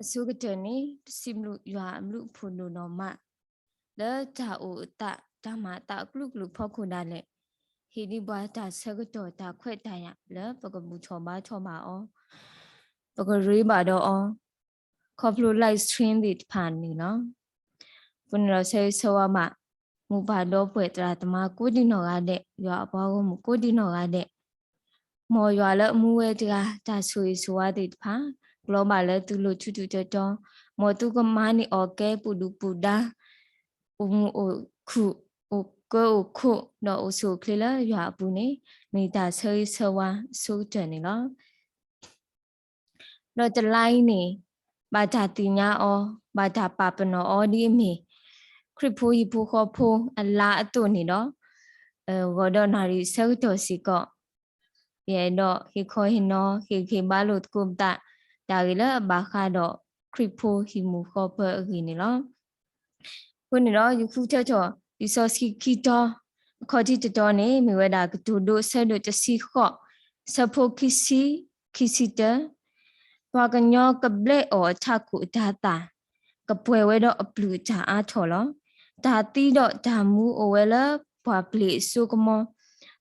အဆိကတၢၢ်န့ၣ် ပစံးဘျုးယွၤအဘျုးအဖှိၣ်ဒိၣ်နီၢ်မး လၢတၢ်အိၣ်အသး တၢ်မၤအသးအကလုာ်ကလုာ်ဖီခိၣ်ဒၣ်လဲာ်, ဟ့ၣ်ဒံးပှၤတၢ်ဆၢကတီၢ် တၢ်ခွဲးတၢ်ယာ် လၢပကဘူၣ်ထီၣ်ဘါထီၣ်ဘၣ်အီၤ, ပကရ့ဘၣ်ဒီးအီၤ ခီဖျိ live stream သ့ၣ်တဖၣ်န့ၣ်လီၤ. အဃိန့ၣ်ဒီး ဆၢဂ့ၤဆၢဝါဘၣ် မိၢ်ပၢ်ဒီပုၢ်ဝဲၢ်သရၣ်သမါကိးဒံနီၢ်ဂၤဒဲး, ယွၤအပှၤဂီၢ်မုၢ်ကိးဒံနီၢ်ဂၤဒဲး, မ်ယွၤလၢအမူဝဲတဂၤ တၢ်ဆိၣ်ဂ့ၤဆိၣ်ဝါသ့ၣ်တဖၣ် ကျီဘၣ်လၢသုလိၤထူထူတီတီ, မ်သုကမၤန့ၢ်အီၣ်ကဲပူၤဒုၣ်ပူၤဒါ, အိၣ်မုာ်အိၣ်ခုၣ်, အိၣ်ကၢအိၣ်ခိး, ဒီးအိၣ်ဆူၣ်အိၣ်ချ့လၢယွၤအပူၤန့ၣ် မ့ၢ်တၢ်ဆၢဂ့ၤဆၢဝါအဆိကတၢၢ်န့ၣ်လီၤ. ဒီးတလါအံၤန့ၣ် ဘၣ်တၢ်သ့ၣ်ညါအီၤ, ဘၣ်တၢ်ပာ်ပနီၣ်အီၤဒ်အမ့ၢ် ခရံာ်ဖိဟံၣ်ဖိဃီဖိအလါအသိးန့ၣ်ဒီး, ဂီၤဒီးနၣ်ရံၣ်ဆၢကတီၢ်စ့ၢ်ကီး, ယအဲၣ်ဒိးဟ့ၣ်ခီဟ့ၣ်နီၤ ဟ့ၣ်ဂံၢ်ဟ့ၣ်ဘါလိာ်သကိးပသး တၢ်ဂ့ၢ်လၢအဘၣ်ဃးဒီးခရံာ်ဖိဟံၣ်မုၢ်ဃီပၢၤအဂ့ၢ်န့ၣ်လီၤ. အဃိန့ၣ်ဒီး ယဃုထၢထီၣ် လံာ်စီဆှံခံတီၤ, အခီၣ်ထံးတတီၤန့ၣ် မ့ၢ်ဝဲဒၣ် ကတိၤဒိ အဆၢဒိၣ်တဆံဃိး, အဆၢဖိခံဆံ, ခံဆံတၢ, ပှၤကညီကဘျဲးအီၣ်အထးခိၣ်အတၤသၣ်, ကပှဲၤဝဲဒီးအပျုၢ်အတၢ်အါထီၣ်လီၤ. တၢ်သံဒီးတၢ်မူအိၣ်ဝဲလၢပှၤပျ့ၤအစိကမီၤ,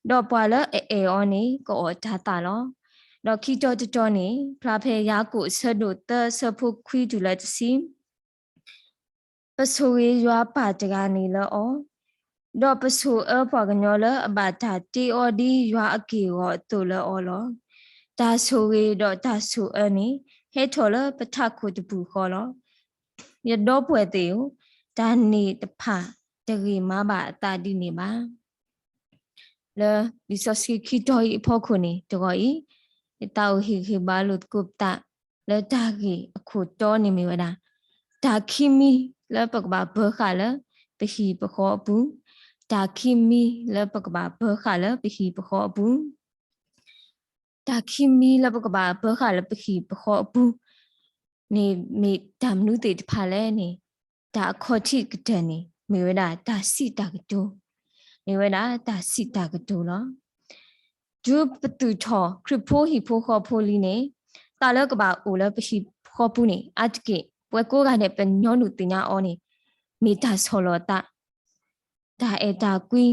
ဒီးပှၤလၢအအဲၣ်အီၤန့ၣ် ကအီၣ်တၤသၣ်လီၤ. ဒီးခံတီၤတတီၤန့ၣ် ဖျါဖဲယၤကိာ်အဆၢဒိၣ်သၢ အဆၢဖိခွံတုၤလၢတဆံ ပဆိၣ်ဂ့ၤယွၤပၢ်တဂၤန့ၣ်လၢအီၤ, ဒီးပဆိၣ်အၢပှၤကညီလၢအဘၣ်တၢ်တ့အီၤဒ်ယွၤအက့ၢ်အဂီၤအသိးလၢအီၤလီၤ. တၢ်ဆိၣ်ဂ့ၤဒီးတၢ်ဆိၣ်အၢန့ၣ် ဟဲထီၣ်လၢပထးခိၣ်တပူၤဃီလီၤ. ယဒီပုၢ်ဝဲၢ်သ့ၣ်ဧၢ, တၢ်န့ၣ်တဖၣ်တဂ့ၤမးဘၣ်အသးဒ်န့ၣ်ဘၣ်. လၢလံာ်စီဆှံခံတီၤအံၤအဖီခိၣ်န့ၣ် တဂီၤအံၤ, ယသးအိၣ်ဟ့ၣ်ဂံၢ်ဟ့ၣ်ဘါလိာ်သကိးပသး လၢတၢ်ဂ့ၢ်အခိၣ်တီန့ၣ်မ့ၢ်ဝဲဒၣ်, တၢ်ခံမံၤလၢပကဘၣ်ပၢၤဃာ်လၢပဟံၣ်ပဃီအပူၤ, တၢ်ခံမံၤလၢပကဘၣ်ပၢၤဃာ်လၢပဟံၣ်ပဃီအပူၤ တၢ်ခံမံၤလၢပကဘၣ်ပၢၤဃာ်လၢပဟံၣ်ပဃီအပူၤန့ၣ် မ့ၢ်တၢ်မနုၤသ့ၣ်တဖၣ်လဲၣ်န့ၣ်, တၢ်အခီၣ်ထံးကတၢၢ်န့ၣ် မ့ၢ်ဝဲဒၣ်တၢ်စံးတၢ်ကတိၤ, မ့ၢ်ဝဲဒၣ်တၢ်စံးတၢ်ကတိၤလီၤ. တုၤပသူၣ်ထီၣ်ခရံာ်ဖိဟံၣ်ဖိဃီဖိလံန့ၣ်, တၢ်လၢကဘၣ်အိၣ်လၢပဟံၣ်ဖိဃီဖိန့ၣ် အါတက့ၢ် ပဝဲကိးဂၤဒဲး ပညီနုၢ်သ့ၣ်ညါအီၤန့ၣ် မ့ၢ်တၢ်ဆီၣ်လီၤသး, တၢ်အဲၣ်တၢ်ကွံ,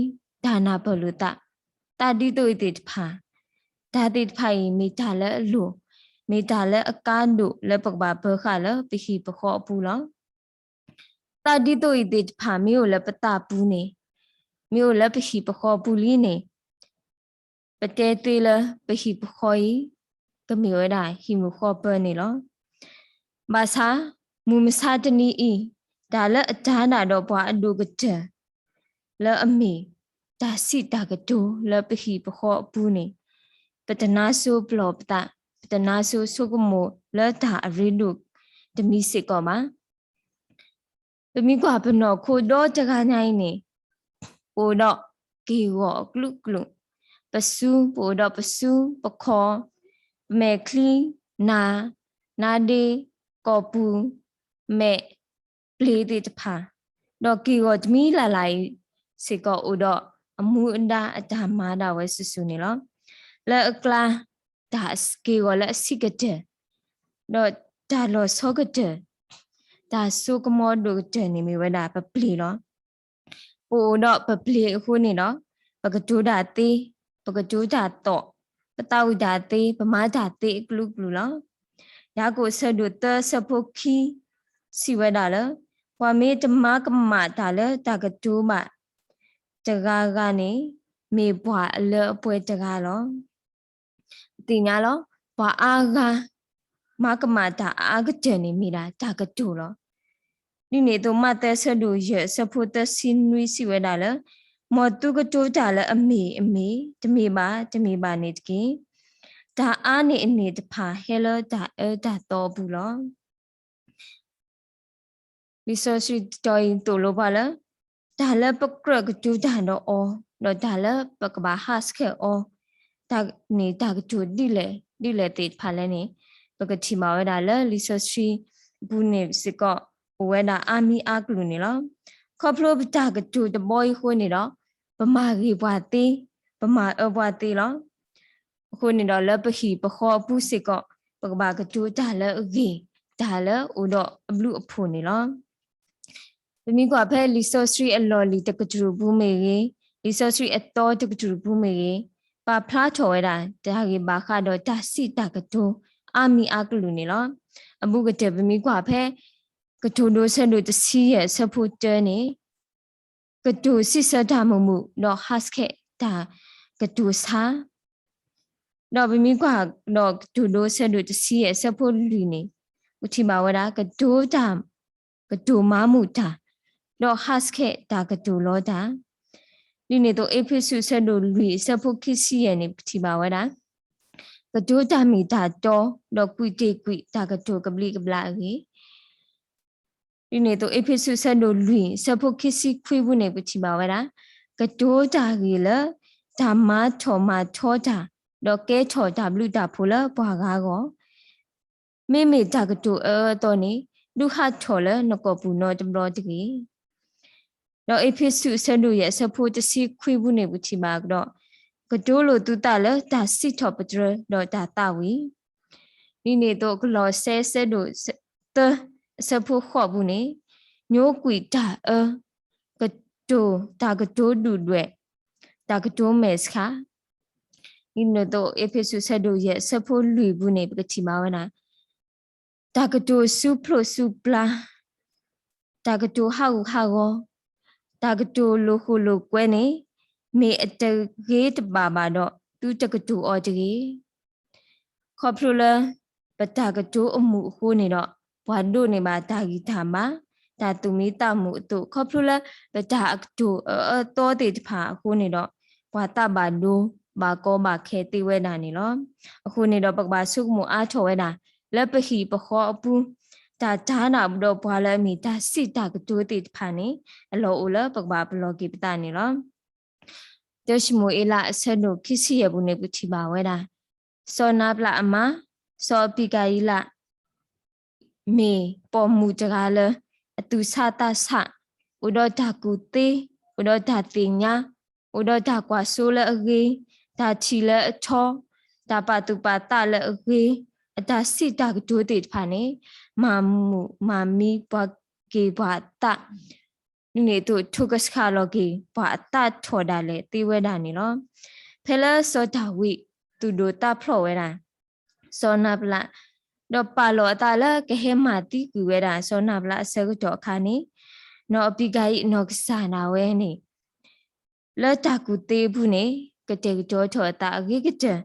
တၢ်နၢ်ပၢၢ်လိာ်သး, တၢ်ဒ်သိးအံၤသ့ၣ်တဖၣ်, တၢ်သ့ၣ်တဖၣ်အံၤ မ့ၢ်တၢ်လၢအလိၣ်, မ့ၢ်တၢ်လၢအကါဒိၣ်လၢပကဘၣ်ပၢၤဃာ်လၢပဟံၣ်ပဃီအပူၤလီၤ. တၢ်ဒ်သိးအံၤသ့ၣ်တဖၣ် မ့ၢ်အိၣ်လၢပသးပူၤန့ၣ်, မ့ၢ်အိၣ်လၢပဟံၣ်ပဃီပူၤလံန့ၣ်, ပတဲသ့လၢပဟံၣ်ပဃီအံၤ ကမ့ၢ်ဝဲဒၣ်ဟံၣ်မုၢ်ဃီပၢၤန့ၣ်လီၤ. ဘၣ်ဆၣ် မုၢ်မဆါတနံၤအံၤ, တၢ်လၢအတၤဒၣ်ဒီးပှၤအဒိၣ်ကတၢၢ် လၢအမ့ၢ်တၢ်စံးတၢ်ကတိၤလၢပဟံၣ်ပဃီအပူၤန့ၣ်, ပတနါဆိပလီၢ်ပသး, ပတနါဆိဆိကမိၣ်လၢတၢ်အရ့ဒိၣ်တမံၤစ့ၢ်ကီးဘၣ်. ပမ့ၢ်ကွၢ်ပနီၢ်ခိဒီတဂၤညါအံၤန့ၣ်, ပအိၣ်ဒီးက့ၢ်ဂီၤအကလုာ်ကလုာ်, ပစု, ပအိၣ်ဒီးပစု, ပခီၣ်, ပမဲာ်ချံ, နၤ, နါဒ့, ကိာ်ပူၤ, မဲာ်, ပျ့ၤသ့ၣ်တဖၣ်, ဒီးက့ၢ်ဂီၤတမံၤလၢ်လၢ်အံၤစ့ၢ်ကီး အိၣ်ဒီးအမူအဒါအတၢ်မၤဒၣ်ဝဲစုာ်စုာ်န့ၣ်လီၤ. လၢအကျါ တၢ်က့ၢ်ဂီၤလၢအဆံးကတၢၢ်, ဒီးတၢ်လီၤဆီကတၢၢ်, တၢ်စိကမီၤဒိၣ်ကတၢၢ်န့ၣ်မ့ၢ်ဝဲဒၣ်ပပျ့ၤလီၤ. ပအိၣ်ဒီးပပျ့ၤအဃိန့ၣ်ဒီး, ပကတိၤတၢ်သ့, ပကတိၤတၢ်သီၣ်, ပသးဝံၣ်တၢ်သ့, ပမၤတၢ်သ့အကလုာ်ကလုာ်လီၤ. ယၤကိာ်အဆၢဒိၣ်သၢအဆၢဖိခံ စံးဝဲဒၣ်လၢ, ပှၤမ့ၢ်တမၤကမၣ်တၢ်လၢတၢ်ကတိၤဘၣ်တဂၤဂၤန့ၣ်, မ့ၢ်ပှၤအလၢအပှဲၤတဂၤလီၤ. သ့ၣ်ညါလီၤ, ပှၤအါဂၤ မၤကမၣ်တၢ်အါကတၢၢ်န့ၣ်မ့ၢ်ဒၣ်တၢ်ကတိၤလီၤ. ဒ်န့ၣ်အသိး မးသဲအဆၢဒိၣ်ယဲၢ်အဆၢဖိသၢဆံနွံစံးဝဲဒၣ်လၢ, မ်သုကတိၤတၢ်လၢအမ့ၢ်အမ့ၢ်, တမ့ၢ်ဘၣ်တမ့ၢ်ဘၣ်န့ၣ်တက့ၢ်. တၢ်အါန့ၢ်အန့ၣ်တဖၣ်ဟဲလၢတၢ်အၢတၢ်သီအပူၤလီၤ. လံာ်စီဆှံတတီၤအံၤသိၣ်လိပှၤလၢ, တၢ်လၢပကြၢးကတိၤတၢ်ဒီးအီၤ, ဒီးတၢ်လၢပကဘၣ်ဟးဆှဲးအီၤ, တၢ်န့ၣ်တၢ်ကတိၤဒ်လဲၣ်ဒ်လဲၣ်သ့ၣ်တဖၣ်လဲၣ်န့ၣ်, ပကထံၣ်ဘၣ်ဝဲဒၣ်လၢလံာ်စီဆှံအပူၤန့ၣ်စ့ၢ်ကီး အိၣ်ဝဲဒၣ်အါမံၤအါကလုာ်န့ၣ်လီၤ. ခီဖျိပတၢ်ကတိၤတဘီအံၤအဃိန့ၣ်ဒီး, ပမၤဂ့ၤပှၤသ့, ပမၤအၢပှၤသ့လီၤ. အဃိန့ၣ်ဒီးလၢပဟံၣ်ပဃီအပူၤစ့ၢ်ကီး, ပကဘၣ်ကတိၤတၢ်လၢအဂ့ၤ, တၢ်လၢအိၣ်ဒီးအဘျုးအဖှိၣ်န့ၣ်လီၤ. ပမ့ၢ်ကွၢ်ဖဲလံာ်စီဆှံအလီၢ်လံၤတကတြူၢ်ပူၤမ့ၢ်ဂ့ၤ, လံာ်စီဆှံအသီတကတြူၢ်ပူၤမ့ၢ်ဂ့ၤ, ပာ်ဖျါထီၣ်ဝဲဒၣ် တၢ်ဂ့ၢ်ဘၣ်ဃးဒီးတၢ်စံးတၢ်ကတိၤအါမံၤအါကလုာ်န့ၣ်လီၤ. အဘူးကတၢၢ်ပမ့ၢ်ကွၢ်ဖဲ ကတိၤဒိဆၢဒိၣ်တဆံယဲၢ်အဆၢဖိတၢန့ၣ် ကတိၤစံးဆၢတၢ်မုာ်မုာ် ဒီးဟးဆှဲးတၢ်ကတိၤဆါ, ဒီးပမ့ၢ်ကွၢ်ဒီးကတိၤဒိဆၢဒိၣ်တဆံယဲၢ်အဆၢဖိလွံၢ်န့ၣ် ပထံၣ်ဘၣ်ဝဲဒၣ် ကတိၤတၢ်, ကတိၤမၤမုာ်တၢ်, ဒီးဟးဆှဲးတၢ်ကတိၤလီတၢ်. ဒ်န့ၣ်အသိး အ့းဖ့းစူးအဆၢဒိၣ်လွံၢ်အဆၢဖိခံဆံယဲၢ်န့ၣ် ပထံၣ်ဘၣ်ဝဲဒၣ် ကတိၤတၢ်မ့ၢ်တၢ်တီ ဒီးကွံာ်တ့ၢ်ကွံာ်တၢ်ကတိၤကဘျံးကဘျၣ်အဂ့ၢ် ဒ်န့ၣ်အသိး အ့းဖ့းစူးအဆၢဒိၣ်လွံၢ်အဆၢဖိခံဆံခွံပူၤန့ၣ် ပထံၣ်ဘၣ်ဝဲဒၣ် ကတိၤတၢ်ဂ့ၢ်လၢ တၢ်မၤထီၣ်မၤထီတၢ်, ဒီးကဲထီၣ်တၢ်ဘျုးတၢ်ဖှိၣ်လၢပှၤဂၤအဂီၢ်, မ့မ့ၢ်တၢ်ကတိၤအအၢအသီန့ၣ် ဒုးဟးထီၣ်လၢနကိာ်ပူၤနီတဘျီတဂ့ၤ. ဒီးအ့းဖ့းစူးအဆၢဒိၣ်ယဲၢ်အဆၢဖိတဆံခွံပူၤန့ၣ် ပထံၣ်ဘၣ်ကဒီး ကတိၤလိာ်သုသးလၢတၢ်စံးထီၣ်ပတြၢၤဒီးတၢ်သးဝံၣ် ဒ်န့ၣ်အသိး ကလီးစဲအဆၢဒိၣ်သၢအဆၢဖိဃိးပူၤန့ၣ် ညိကွံာ်တၢ်အၢ, ကတိၤ, တၢ်ကတိၤဒုၣ်ဒွဲၣ်, တၢ်ကတိၤမဲာ်ဆှး, ဒ်န့ၣ်အသိး အ့းဖ့းစူးအဆၢဒိၣ်ယဲၢ်အဆၢဖိလွံၢ်ပူၤန့ၣ် ပကထံၣ်ဘၣ်ဝဲဒၣ် တၢ်ကတိၤစူဖျိးစူပျါ, တၢ်ကတိၤဟးဂူာ်ဟးဂီၤ, တၢ်ကတိၤလိာ်ဃိလိာ်ကွဲန့ၣ် မ့ၢ်အတဂ့ၤတဘၣ်ဘၣ်ဒီး သုတကတိၤအီၤတဂ့ၤ. ခီဖျိလၢ ပတၢ်ကတိၤအမုာ်အဃိန့ၣ်ဒီး ပှၤဒိးန့ၢ်ဘၣ်တၢ်ဂံၢ်တၢ်ဘါ, တၢ်သူၣ်မံသးမုာ်အသိး, ခီဖျိလၢ ပတၢ်ကတိၤအအၢအသီသ့ၣ်တဖၣ်အဃိန့ၣ်ဒီး ပှၤသးဘၣ်ဒိ ဘၣ်ကီဘၣ်ခဲသ့ဝဲဒၣ်န့ၣ်လီၤ. အဃိန့ၣ်ဒီး ပကဘၣ်ဆိကမိၣ်အါထီၣ်ဝဲဒၣ် လၢပဟံၣ်ပဃီအပူၤ တၢ်တၤနၢ်ဒီးပှၤလၢအမ့ၢ်တၢ်စံးတၢ်ကတိၤသ့ၣ်တဖၣ်န့ၣ် အလီၢ်အိၣ်လၢပကဘၣ်ပလီၢ်က့ၤပသးန့ၣ်လီၤ. တၢၡမူၤအ့လးအဆၢဒိၣ်ခံဆံယဲၢ်ပူၤန့ၣ် ပထံၣ်ဘၣ်ဝဲဒၣ် စီၤနၤဘလးအမါ စီၤအပံကၤအံလး မ့ၢ်ပိာ်မုၣ်တဂၤလၢ အသူၣ်ဆးသးဆး, အိၣ်ဒီးတၢ်ကူၣ်သ့, အိၣ်ဒီးတၢ်သ့ၣ်ညါ, အိၣ်ဒီးတၢ်ကွၢ်စိလၢအဂ့ၤ, တၢ်ထံၣ်လၢအထီ, တၢ်ပာ်သူၣ်ပာ်သးလၢအဂ့ၤ, အတၢ်စံးတၢ်ကတိၤသ့ၣ်တဖၣ်န့ၣ် မၤမုာ်မၤမံပှၤက့ၤပှၤအသး ဒ်န့ၣ်အသိး ထိၣ်ကဆှီလီၤက့ၤ ပှၤအသးထီၣ်ဒၣ်လဲာ်သ့ဝဲဒၣ်န့ၣ်လီၤ. ဖဲလၢစီၤဒၤဝံးသူၣ်ဒိၣ်သးဖျိးဝဲဒၣ် စီၤနၤဘလး, ဒီးပာ်လီၤအသးလၢကဟဲမၤသံကွံာ်ဝဲဒၣ် စီၤနၤဘလးအဆၢကတီၢ်အခါန့ၣ်, နီၢ်အပံကၤအံနီၢ်ကစၢ်ဒၣ်ဝဲန့ၣ် လၢတၢ်ကူၣ်သ့အပူၤန့ၣ် ကတဲာ်ကတီၤထီၣ်အသးအဂ့ၤကတၢၢ်,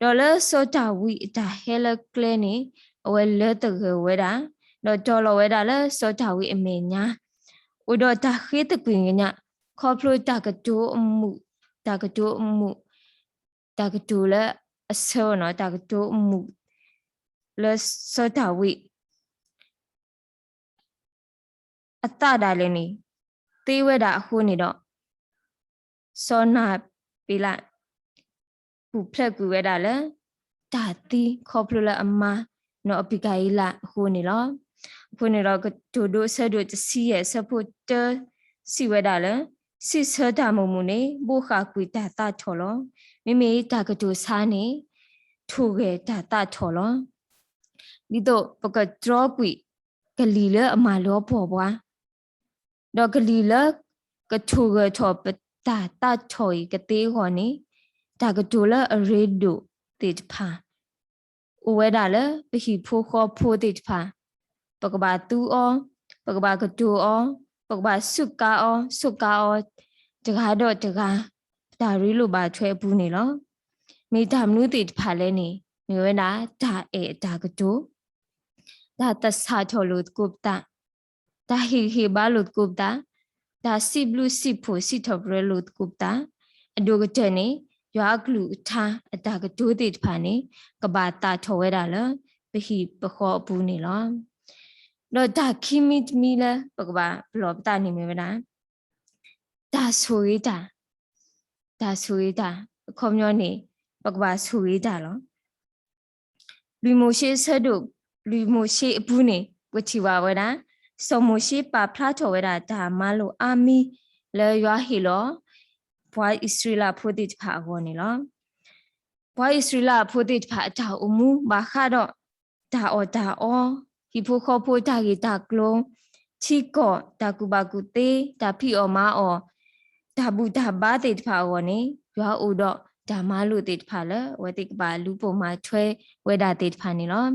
ဒီးလၢစီၤဒၤဝံးအတၢ်ဟဲလၢကျဲန့ၣ် အဝဲလၢသဂၢၢ်ဝဲဒၣ်, ဒီးတီၤလီၤဝဲဒၣ်လၢစီၤဒၤဝံးအမဲာ်ညါ, အိၣ်ဒီးတၢ်ဃ့သကွံာ်ကညး, ခီဖျိတၢ်ကတိၤအမုာ်, တၢ်ကတိၤအမုာ်, တၢ်ကတိၤလၢအဆၢနီၤ, တၢ်ကတိၤအမုာ် လၢစီၤဒၤဝံး အသးဒၣ်လဲာ်န့ၣ် သ့ဝဲဒၣ်အဃိန့ၣ်ဒီး စီၤနၤဘလး ပူၤဖျဲးကွံာ်ဝဲဒၣ်လၢ တၢ်သံခီဖျိလၢအမါ နီၢ်အပံကၤအံလးအဃိန့ၣ်လီၤ. အဃိန့ၣ်ဒီး ကတိၤဒိအဆၢဒိၣ်တဆံယဲၢ်အဆၢဖိတၢ စံးဝဲဒၣ်လၢ စံးဆၢတၢ်မုာ်မုာ်န့ၣ် ဘိးဃာ်ကွံာ်တၢ်သးထီၣ်လီၤ. မ့မ့ၢ်တၢ်ကတိၤဆါန့ၣ် ထိၣ်ဂဲၤတၢ်သးထီၣ်လီၤ. ဒ်သိးပကတြီကွံာ် ကလံၤလၢအမၤလီၤပှီၢ်ပှၤ ဒီးကလံၤလၢကထိၣ်ဂဲၤထီၣ်ပတၢ်သးထီၣ်အံၤကသ့အဂီၢ်န့ၣ်, တၢ်ကတိၤလၢအရ့ဒိၣ်သ့ၣ်တဖၣ် အိၣ်ဝဲဒၣ်လၢပဟံၣ်ဖိဃီဖိသ့ၣ်တဖၣ် ပကဘၣ်သူအီၤ, ပကဘၣ်ကတိၤအီၤ, ပကဘၣ်စူးကါအီၤ, စူးကါအီၤ တဂၤဒီးတဂၤ တၢ်ရ့လိာ်ဘၣ်ထွဲအပူၤန့ၣ်လီၤ. မ့ၢ်တၢ်မနုၤသ့ၣ်တဖၣ်လဲၣ်န့ၣ် မ့ၢ်ဝဲဒၣ် တၢ်အဲၣ်အတၢ်ကတိၤ, တၢ်သဆၣ်ထီၣ်လိာ်သကိးပသး, တၢ်ဟ့ၣ်ဂံၢ်ဟ့ၣ်ဘါလိာ်သကိးပသး, တၢ်စံးဘျုးစံးဖှိၣ်စံးထီၣ်ပတြၢၤလိာ်သကိးပသး, အဒိၣ်ကတၢၢ်န့ၣ် ယွၤအကလုၢ်ကထါအတၢ်ကတိၤသ့ၣ်တဖၣ်န့ၣ် ကဘၣ်သးထီၣ်ဝဲဒၣ်လၢ ပဟံၣ်ပဃီအပူၤန့ၣ်လီၤ. ဒီးတၢ်ခံမံၤတမံၤလၢပကဘၣ်ပလီၢ်ပသးန့ၣ်မ့ၢ်ဝဲဒၣ် တၢ်ဆိၣ်ဂ့ၤတၢ်, တၢ်ဆိၣ်ဂ့ၤတၢ် အခီပညီန့ၣ် ပကဘၣ်ဆိၣ်ဂ့ၤတၢ်လီၤ. လွံၢ်မိၤၡ့အဆၢဒိၣ်, လွံၢ်မိၤၡ့အပူၤန့ၣ် ပထံၣ်ဘၣ်ဝဲဒၣ် စီၤမိၤၡ့ပာ်ဖျါထီၣ်ဝဲဒၣ် တၢ်မၤလိာ်အါမံၤ လၢယွၤဟ့ၣ်လီၤ ပှၤအံၣ်စရ့လးဖိသ့ၣ်တဖၣ်အဂီၢ်န့ၣ်လီၤ. ပှၤအံၣ်စရ့လးဖိသ့ၣ်တဖၣ်အတၢ်အိၣ်မူဘၣ်ဃးဒီး တၢ်အီၣ်တၢ်အီ, ဟံၣ်ဖိဃီဖိတၢ်ဂ့ၢ်တၢ်ကျိၤ, ထံကီၢ်တၢ်ကူၣ်ဘၣ်ကူၣ်သ့, တၢ်ဖံးအီၣ်မၤအီၣ်, တၢ်ဘူၣ်တၢ်ဘါသ့ၣ်တဖၣ်အဂီၢ်န့ၣ် ယွၤအိၣ်ဒီးတၢ်မၤလိာ်သ့ၣ်တဖၣ်လၢ အဝဲသ့ၣ်ကဘၣ်လူၤပိာ်မၤထွဲဝဲဒၣ်သ့ၣ်တဖၣ်န့ၣ်လီၤ. လံာ်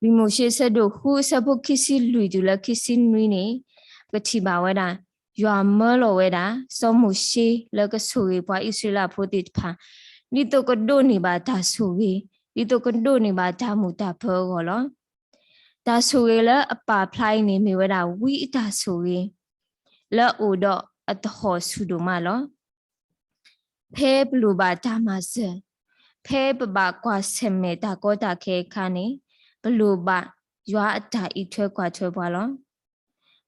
မိၤၡ့အဆၢဒိၣ်ဃုအဆၢဖိခံဆံလွံၢ်တုၤလၢခံဆံနွံန့ၣ် ပကထံၣ်ဘၣ်ဝဲဒၣ် ယွၤမၢလီၤဝဲဒၣ် စီၤမိၤၡ့လၢကဆိၣ်ဂ့ၤပှၤအံၣ်စရ့လးဖိသ့ၣ်တဖၣ် ဒ်သိးကဒိးန့ၢ်ဘၣ်တၢ်ဆိၣ်ဂ့ၤ, ဒ်သိးကဒိးန့ၢ်ဘၣ်တၢ်မုာ်တၢ်ပၢၤအဂီၢ်လီၤ. တၢ်ဆိၣ်ဂ့ၤလၢအပာ်ဖျါအံၤန့ၣ် မ့ၢ်ဝဲဒၣ်ဝံအတၢ်ဆိၣ်ဂ့ၤ လၢအအိၣ်ဒီးအသဟီၣ်ဆူၣ်ဒိၣ်မးလီၤ. ဖဲပလိၣ်ဘၣ်တၢ်မၤစၢၤ, ဖဲပဘၣ်ကွၢ်ဆၢၣ်မဲာ်တၢ်ကီတၢ်ခဲအခါန့ၣ် ပလိၣ်ဘၣ်ယွၤအတၢ်အံးထွဲကွၢ်ထွဲပှၤလီၤ.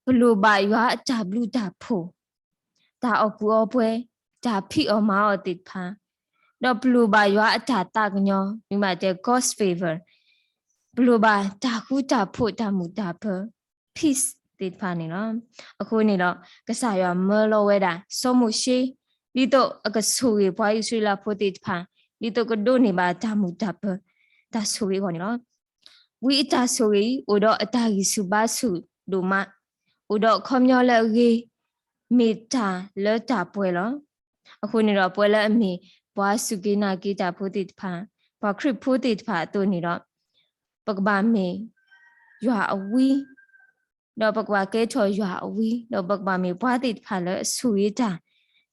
ပလိၣ်ဘၣ်ယွၤအတၢ်ဘျုးတၢ်ဖှိၣ်, တၢ်အီၣ်ကူအီပှဲၤ, တၢ်ဖံးအီၣ်မၤအီၣ်သ့ၣ်တဖၣ်, ဒီးပလိၣ်ဘၣ်ယွၤအတၢ်သးကညီၤ မ့ၢ်ဘၣ်တဲ God's favor, ပလိၣ်ဘၣ်တၢ်ဃူတၢ်ဖိးတၢ်မုာ်တၢ်ပၢၤ peace သ့ၣ်တဖၣ်န့ၣ်လီၤ. အဃိန့ၣ်ဒီး ကစၢ်ယွၤမၢလီၤဝဲဒၣ် စီၤမိၤၡ့ ဒ်သိးအကဆိၣ်ဂ့ၤပှၤအံၣ်စရ့လးဖိသ့ၣ်တဖၣ် ဒ်သိးကဒိးန့ၢ်ဘၣ်တၢ်မုာ်တၢ်ပၢၤ တၢ်ဆိၣ်ဂ့ၤအဂီၢ်န့ၣ်လီၤ. ဝံအတၢ်ဆိၣ်ဂ့ၤအံၤ အိၣ်ဒီးအတၢ်ဂံၢ်ဆူၣ်ဘါဆူၣ်ဒိၣ်မး, အိၣ်ဒီးအခီပညီလၢအဂ့ၤ, မ့ၢ်တၢ်လၢတၢ်ပှဲၤလီၤ. အဃိန့ၣ်ဒီး ပဝဲလၢအမ့ၢ်ပှၤစူၢ်က့ၤနာ်က့ၤတၢ်ဖိသ့ၣ်တဖၣ်, ပှၤခရံာ်ဖိသ့ၣ်တဖၣ်အသိးန့ၣ်ဒီး ပကဘၣ်မ့ၢ်ယွၤအဝံ, ဒီးပကဘၣ်ကဲထီၣ်ယွၤအဝံ, ဒီးပကဘၣ်မ့ၢ်ပှၤသ့ၣ်တဖၣ်လၢအဆိၣ်ဂ့ၤတၢ်,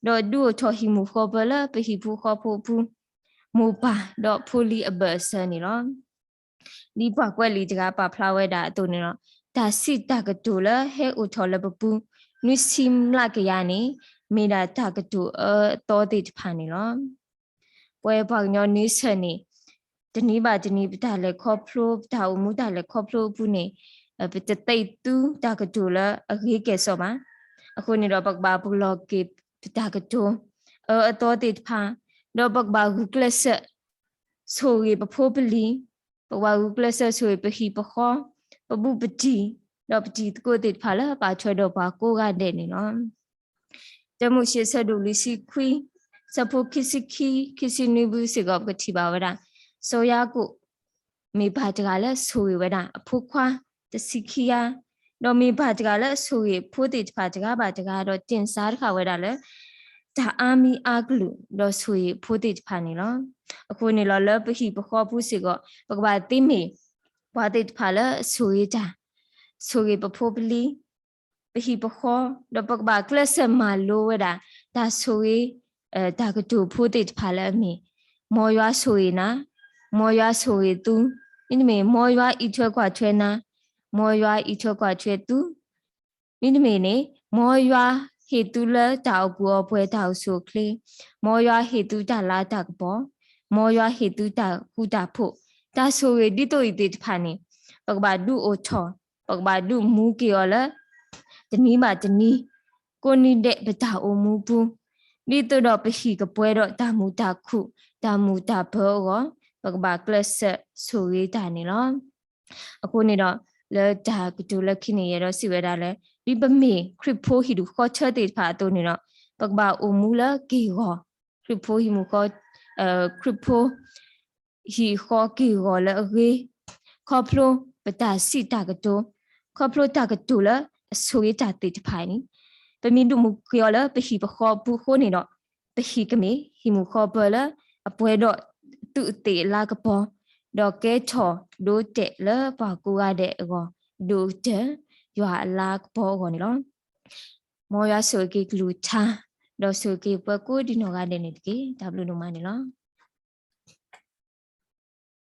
ဒီးဒုးအိၣ်ထီၣ်ဟံၣ်မုၢ်ဃီပၢၤလၢပဟံၣ်ဖိဃီဖိအပူၤ, မိၢ်ပၢ်ဒီးဖိလံၤအဘၢၣ်အစၢၤန့ၣ်လီၤ. ဒ်ပှၤကွဲးလံာ်တဂၤပာ်ဖျါဝဲဒၣ်အသိးန့ၣ်လီၤ, တၢ်စံးတၢ်ကတိၤလၢဟဲအိၣ်ထီၣ်လၢပပူၤ နွံဆံမျးကယၤန့ၣ် မ့ၢ်ဒၣ်တၢ်ကတိၤအအၢအသီသ့ၣ်တဖၣ်န့ၣ်လီၤ. ပဝဲပှၤကညီနံၤဆၢၣ်န့ၣ် တနံၤဘၣ်တနံၤ ပတၢ်လဲၤခီဖျိ ပတၢ်အိၣ်မူတၢ်လဲၤခီဖျိအပူၤန့ၣ် ပတသ့ၣ်သူတၢ်ကတိၤလၢအဂ့ၤကဲၣ်ဆိးဘၣ်. အဃိန့ၣ်ဒီး ပကဘၣ်ပလီၢ်က့ၤပတၢ်ကတိၤ အအၢအသီသ့ၣ်တဖၣ်, ဒီးပကဘၣ်ဂုာ်ကျဲးစၢး ဆိၣ်ဂ့ၤပဖိပလံၤ, ပကဘၣ်ဂုာ်ကျဲးစၢးဆိၣ်ဂ့ၤပဟံၣ်ပဃီ, ပဘူးပတံၢ်, ဒီးပတံၤသကိးသ့ၣ်တဖၣ်လၢပာ်ထွဲဒီးပှၤကိးဂၤဒဲးန့ၣ်လီၤ. တၢမိၤၡ့အဆၢဒိၣ်လွံၢ်ဆံခွံ, အဆၢဖိခံဆံခံ, ခံဆံနွံပူၤစ့ၢ်ကီး ပကထံၣ်ဘၣ်ဝဲဒၣ် စီၤယၤကိာ် မ့ၢ်ပၢ်တဂၤလၢအဆိၣ်ဂ့ၤဝဲဒၣ်အဖိခွါတဆံခံဂၤ, ဒီးမ့ၢ်ပၢ်တဂၤလၢအဆိၣ်ဂ့ၤဖိသ့ၣ်တဖၣ်တဂၤဘၣ်တဂၤ, ဒီးတ့ၢ်စါတဃာ်ဝဲဒၣ်လၢ တၢ်အါမံၤအါကလုာ် ဒီးဆိၣ်ဂ့ၤဖိသ့ၣ်တဖၣ်န့ၣ်လီၤ. အဃိန့ၣ်လီၤ လၢပဟံၣ်ပဃီပူၤစ့ၢ်ကီး ပကဘၣ်သ့မ့ၢ်ပှၤသ့ၣ်တဖၣ်လၢအဆိၣ်ဂ့ၤတၢ်, ဆိၣ်ဂ့ၤပဖိပလံၤ, ပဟံၣ်ပဃီ, ဒီးပကဘၣ်ကျဲးစၢးမၤလိဝဲဒၣ် တၢ်ဆိၣ်ဂ့ၤ တၢ်ကတိၤဖိသ့ၣ်တဖၣ်လၢအမ့ၢ် မ်ယွၤဆိၣ်ဂ့ၤနၤ, မ်ယွၤဆိၣ်ဂ့ၤသု, မ့တမ့ၢ် မ်ယွၤအံးထွဲကွၢ်ထွဲနၤ, မ်ယွၤအံးထွဲကွၢ်ထွဲသု, မ့တမ့ၢ်န့ၣ် မ်ယွၤဟ့ၣ်သုလၢတၢ်အိၣ်ကူၣ်အိၣ်ပှဲၤတၢ်အိၣ်ဆူၣ်အိၣ်ချ့, မ်ယွၤဟ့ၣ်သုတၢ်လၤတၢ်ကပီၤ, မ်ယွၤဟ့ၣ်သုတၢ်ဃူတၢ်ဖိး, တၢ်ဆိၣ်ဂ့ၤဒ်သိးအံၤသ့ၣ်တဖၣ်န့ၣ် ပကဘၣ်ဒုးအိၣ်ထီၣ်, ပကဘၣ်ဒုးမူက့ၤအီၤလၢ တနံၤဘၣ်တနံၤ, ကိးနံၤဒဲးပတၢ်အိၣ်မူပူၤ, ဒ်သိးဒီးပဟံၣ်ကပှဲၤဒီးတၢ်မုာ်တၢ်ခုၣ်, တၢ်မုာ်တၢ်ပၢၤအဂီၢ်, ပကဘၣ်ကျဲးစၢးဆိၣ်ဂ့ၤတၢ်န့ၣ်လီၤ. အဃိန့ၣ်ဒီး လၢတၢ်ကတိၤလၢခံန့ၣ် ယအဲၣ်ဒိးစံးဝဲဒၣ်လၢ ဒ်ပမ့ၢ်ခရံာ်ဖိဟံၣ်ဒူၣ်ဃီထၢသ့ၣ်တဖၣ်အသိးန့ၣ်ဒီး ပကဘၣ်အိၣ်မူလၢက့ၢ်ဂီၤ, ခရံာ်ဖိဟံၣ်မုၢ်ဃီ, ခရံာ်ဖိ ဟံၣ်ဃီက့ၢ်ဂီၤလၢအဂ့ၤ, ခီဖျိပတၢ်စံးတၢ်ကတိၤ, ခီဖျိတၢ်ကတိၤလၢအဆိၣ်ဂ့ၤတၢ်သ့ၣ်တဖၣ်န့ၣ်, ပမ့ၢ်ဒုးမူက့ၤအီၤလၢပဟံၣ်ပဃီပူၤအဃိန့ၣ်ဒီး ပဟံၣ်ကမ့ၢ်ဟံၣ်မုၢ်ဃီပၢၤလၢအပှဲၤဒီးသုးအသ့ၣ်အလါကပီၤ, ဒီးကဲထီၣ်ဒိတဲာ်လၢပှၤကိးဂၤဒဲးအဂီၢ်, ဒိကတၢၢ်ယွၤအလါကပီၤအဂီၢ်န့ၣ်လီၤ. မ်ယွၤဆိၣ်ဂ့ၤက့ၤကလုၢ်ကထါ, ဒီးဆိၣ်ဂ့ၤက့ၤပှၤကိးဒံနီၢ်ဂၤဒဲးန့ၣ်တက့ၢ်. တၢ်ဘျုးဒိၣ်မးန့ၣ်လီၤ.